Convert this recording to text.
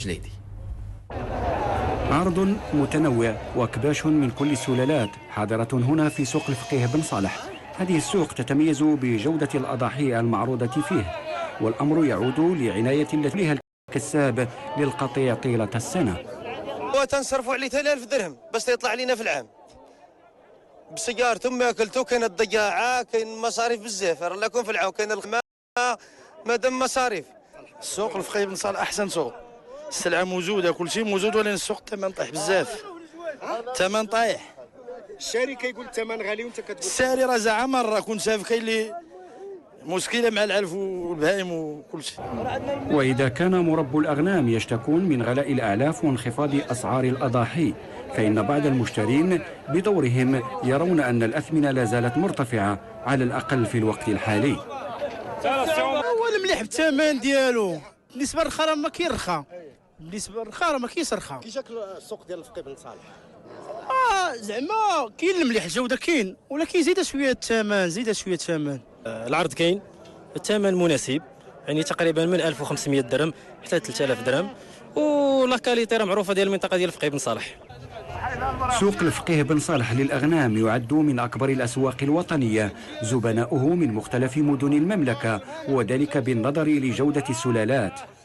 جليدي. عرض متنوع وأكباش من كل السلالات حاضرة هنا في سوق الفقيه بن صالح. هذه السوق تتميز بجودة الأضاحي المعروضة فيه، والأمر يعود لعناية التي يوليها الكساب للقطيع طيلة السنة. وتنصرفوا عليه 3000 درهم باش يطلع علينا في العام بسيارته، ماكلته، كاين الضياعه، كاين مصاريف بزاف. راه لكم في العام كاين الماء، مادام مصاريف. السوق الفقيه بن صالح احسن سوق، السلعة موجوده، كل شيء موجود، ولكن السوق الثمن طايح بزاف، الثمن طايح. الشاري كيقول الثمن غالي وانت كتقول الشاري راه زعما راه كنت شايف كاين اللي مشكلة مع العلف والبهايم وكل شيء. وإذا كان مربو الأغنام يشتكون من غلاء الأعلاف وانخفاض أسعار الأضاحي، فإن بعض المشترين بدورهم يرون أن الأثمنة لا زالت مرتفعة على الأقل في الوقت الحالي. هو المليح بالثمن ديالو، بالنسبة للرخا راه ما كاين رخا، بالنسبة للرخا راه ما كاينش رخا. كي جاك السوق ديال الفقيه بن صالح؟ زعما كاين المليح، الجودة كاين، ولكن زيد شوية الثمن، زيد شوية الثمن. العرض كاين، الثمن مناسب، يعني تقريبا من 1500 درهم حتى 3000 درهم، و la qualité راه معروفة ديال المنطقة ديال الفقيه بن صالح. سوق الفقيه بن صالح للأغنام يعد من أكبر الأسواق الوطنية، زبناؤه من مختلف مدن المملكة، وذلك بالنظر لجودة السلالات.